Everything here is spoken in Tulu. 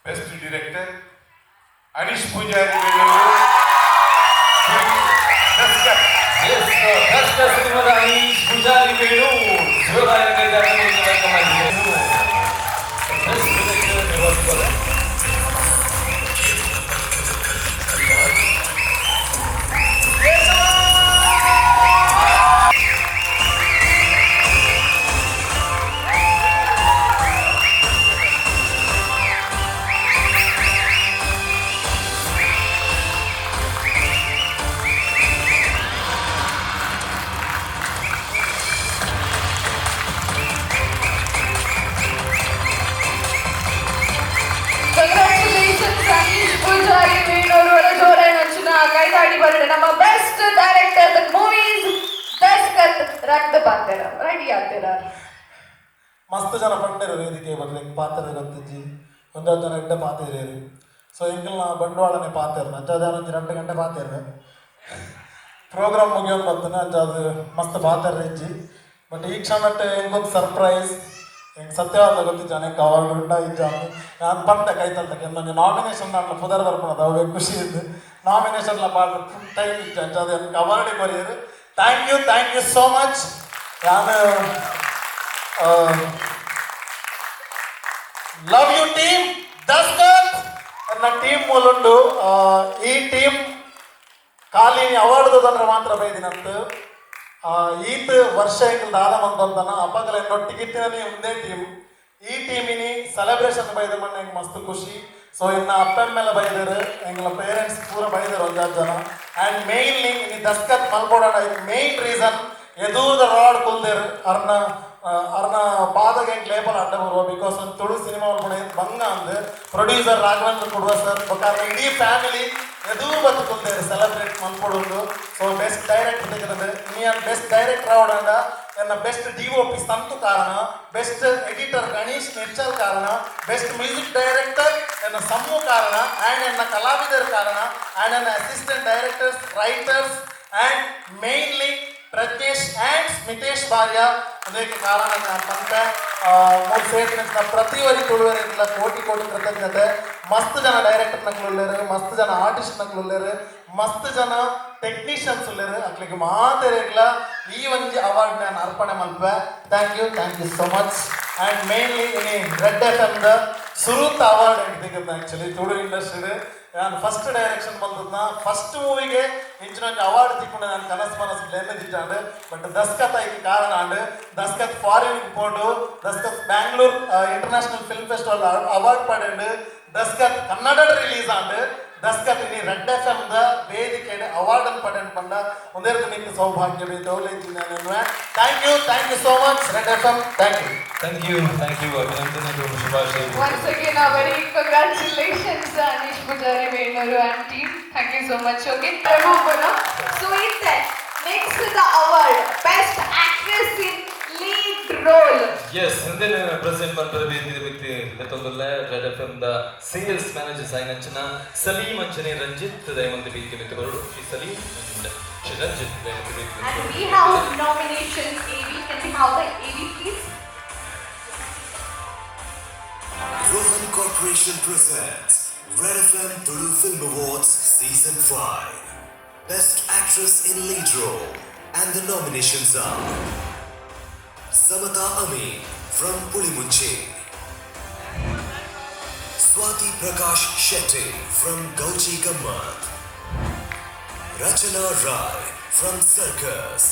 Best Director Anish Poojary Venur. Daskat. S, Daskat ಸಿನಿಮಾದ ಅನೀಶ್ ಪೂಜಾರಿ ವೇಣೂರ್ ಜೋರಾಗಿ ಕೈತಾಡಿ welcome ಮಾಡಿದ್ದೀವಿ. Best director award. Congratulations Anish Poojary Venur ಅವರ ಜೋರಾಗಿ ಕೈತಾಡಿ ಬರಲಿ. ನಮ್ಮ ಬೆಸ್ಟ್ ಡೈರೆಕ್ಟರ್ ಮೂವೀಸ್ ದಸ್ಕತ್ ರಕ್ತ ಪಾತ್ರ ರೆಡಿ ಆಗ್ತೀರ. ಮಸ್ತ್ ಜನ ಪಂಡೆರು ವೇದಿಕೆ ಬರ್ಲಿಕ್ಕೆ ಪಾತ್ರ ಗೊತ್ತಿಜ್ಜಿ, ಒಂದಾರು ಜನ ಎಡ್ಡೆ ಪಾತಿರೇರು. ಸೊ ಎಂಕಲ್ನ ಬಂಡವಾಳನೆ ಪಾತೆರ್ನ ಅಂಚಾದ ಒಂಜಿ 2 ಗಂಟೆ ಪಾತೆರ್ವೆ. ಪ್ರೋಗ್ರಾಮ್ ಮುಗಿಯೋದು ಬರ್ತನೆ. ಅಂಚಾದ ಮಸ್ತ್ ಪಾತೆರ ಇಜ್ಜಿ. ಬಟ್ ಈ ಕ್ಷಣಕ್ಕೆ ಎಂಕೊಂದು ಸರ್ಪ್ರೈಸ್. ಎಂಕ್ ಸತ್ಯವಾದ ಗೊತ್ತಿಜ್ಜ ಎಂಕ್ ಅವಾರ್ಡ್ ಉಂಡ ಇಜ್ಜ. ನಾನು ಪಂಡೆ ಕೈತಲ್ತಕ್ಕೆ ಒಂಜಿ ನಾಮಿನೇಷನ್ ನಾಡ್ಲ ಪುದರ್ ಬರ್ಪುನದ ಅವೇ ಖುಷಿ ಇದ್ದು ನಾಮಿನೇಷನ್ಲ ಪಾಡ್ ಟೈಮ್ ಇಜ್ಜ. ಅಂಚಾದ ಎಂಕ್ award courier. Thank you, thank you so much. ನಾನು ಲವ್ you team Daskat. ನನ್ನ ಟೀಮ್ ಮೂಲುಂಡು. ಈ ಟೀಮ್ ಖಾಲಿ ಅವಾರ್ಡ್ ಅಂದ್ರೆ ಮಾತ್ರ ಬೈದಿನಂತ. ಈತ್ ವರ್ಷ ಎಂಕಲ್ ದಾದ ಮಂತಂತನ ಅಪ್ಪಗಲ ಎನ್ನೊಟ್ಟಿಗೆ ಒಂದೇ ಟೀಮ್. ಈ ಟೀಮಿನಿ ಸೆಲೆಬ್ರೇಷನ್ ಬೈದ ಮಣ್ಣ ಎಂಕ್ ಮಸ್ತ್ ಖುಷಿ. ಸೊ ಇನ್ನ ಅಪ್ಪಮ್ಮೆಲ್ಲ ಬೈದರು, ಎಂಗ್ಲ ಪೇರೆಂಟ್ಸ್ ಪೂರ ಬೈದರು ಒಂದಾರು ಜನ. ಆ್ಯಂಡ್ ಮೇನ್ಲಿ ಇನಿ ದಸ್ಕತ್ ಮಲ್ಪೋಡಣ ಮೇನ್ ರೀಸನ್ ಎದೂರ್ದ ರಾಡ್ ಕುಲ್ದೇರ್. ಅರ್ನ ಅರ್ನ ಪಾದಗೆ ಎಂಕ್ ಲೇಬಲ್ ಅಡ್ಡ ಬರುವ, because ಒಂದು ತುಳು ಸಿನಿಮಾ ಮಲ್ಪುಣ ಬಂಗ ಅಂದ್. ಪ್ರೊಡ್ಯೂಸರ್ ರಾಘವೇಂದ್ರ ಕೊಡುವ ಸರ್ ಬೊಕ್ಕ ಇಡೀ ಫ್ಯಾಮಿಲಿ ಎದೂರು ಬತ್ತು ಕುಲ್ದೇರ್ ಸೆಲೆಬ್ರೇಟ್ ಮಲ್ಪೊಡುಂಡು. ಸೊ ಬೆಸ್ಟ್ ಡೈರೆಕ್ಟರ್ ತೆಗೆದ್ರೆ ನೀ ಬೆಸ್ಟ್ ಡೈರೆಕ್ಟರ್ ಆವಡಂಡ ಎನ್ನ ಬೆಸ್ಟ್ ಡಿಒಪಿ ಸಂತು ಕಾರಣ, ಬೆಸ್ಟ್ ಎಡಿಟರ್ ಗಣೇಶ್ ನಿರ್ಚಲ್ ಕಾರಣ, ಬೆಸ್ಟ್ ಮ್ಯೂಸಿಕ್ ಡೈರೆಕ್ಟರ್ ಎನ್ನ ಸಮ್ಮು ಕಾರಣ, ಆ್ಯಂಡ್ ಎನ್ನ ಕಲಾವಿದರ ಕಾರಣ, ಆ್ಯಂಡ್ ಎನ್ನ assistant directors, writers and mainly Prajnesh and Smitesh ಬಾರ್ಯ ಅದಕ್ಕೆ ಕಾರಣ ನಾನು ಪಂತೆ. ಮೂರು ಸೇರಿದ ಪ್ರತಿ ತುಳುವರಿಲ್ಲ ಕೋಟಿ ಕೋಟಿ ಕೃತಜ್ಞತೆ. ಮಸ್ತ್ ಜನ ಡೈರೆಕ್ಟರ್ ನಕ್ಲು ಉಲ್ಲೇರು, ಮಸ್ತ್ ಜನ ಆರ್ಟಿಸ್ಟ್ ನಕ್ಲು ಉಲ್ಲೇರು, ಮಸ್ತ್ ಜನ ಟೆಕ್ನಿಷಿಯನ್ಸ್ ಉಲ್ಲೇರು. ಅಕ್ಲಿಗೆ ಮಾತೆರೆಗ್ಲ ಈ ಒಂಜಿ ಅವಾರ್ಡ್ ನಾನು ಅರ್ಪಣೆ ಮಲ್ಪೆ. Thank you, thank you so much. And mainly ಇನಿ ರೆಡ್ ಎಫ್ ಎಮ್ ದ ಸುರೂತ ಅವಾರ್ಡ್ ಎಂಕ್ ಆಕ್ಚುಲಿ ತುಳು ಇಂಡಸ್ಟ್ರಿ ನಾನು ಫಸ್ಟ್ ಡೈರೆಕ್ಷನ್ ಬಂದದ್ನ ಫಸ್ಟ್ ಮೂವಿಗೆ ಇಂಚಿನ ಒಂಜಿ ಅವಾರ್ಡ್ ತಿಕ್ಕೊಂಡು ನಾನು ಕನಸು ಮನಸ್ಸು ಎನ್ನದಿಜ್ಜಾಂಡ್. ಬಟ್ ದಸ್ಕತ್ ಐಕ್ ಕಾರಣ ಆಂಡ್. ದಸ್ಕತ್ ಫಾರಿನ್ ಪೋಂಡು, Daskat Bangalore international film festival award ಪಡೆಂಡು, ದಸ್ಕತ್ ಕನ್ನಡ ರಿಲೀಸ್ ಆಂಡ್, ದಸ್ಕತ್ ಇನಿ ರೆಡ್ ಎಫ್ ಎಮ್ ದ ವೇದಿಕೆ ಅವಾರ್ಡ್ ಅನ್ನು ಪಡೆಂಡ್ ಪಂಡ ಒಂದೇರ್ದು ನಿಂಗೆ ಸೌಭಾಗ್ಯ. Thank you, thank you so much, Red FM. Thank you. Thank you, thank you. ಅಭಿನಂದನೆಗಳು, ಶುಭಾಶಯಗಳು. Once again, a very congratulations, Anish Pujari Venuru and team. Thank you so much. Okay, so ಇತ್ತೆ next the award, Best Actress in Lead Role. S, ಹಿಂದಿನ ಪ್ರೆಸೆಂಟ್ ಮನ್ಪರ ವೇದಿಕೆ ವ್ಯಕ್ತಿ ಲೆತ್ತೊಂದುಲ್ಲ. Red F M the sales manager ಸಾಯಿನಂಚನ Salim ಅಂಚನೆ ರಂಜಿತ್ ದಯಮಂತಿ ವೇದಿಕೆ ಮಿತ್ತು ಬರೋಡು. Shri Salim and Shri Ranjit ದಯಮಂತಿ ವೇದಿಕೆ. And we have nomination AV. Can we have the AV, please? Rohan Corporation presents Red FM Tulu Film Awards Season 5. Best Actress in Lead Role. And the nominations are Samata Amin from Pulimunchi, Swati Prakash Shetty from Gauchi Gammat, Rachana Rai from Circus,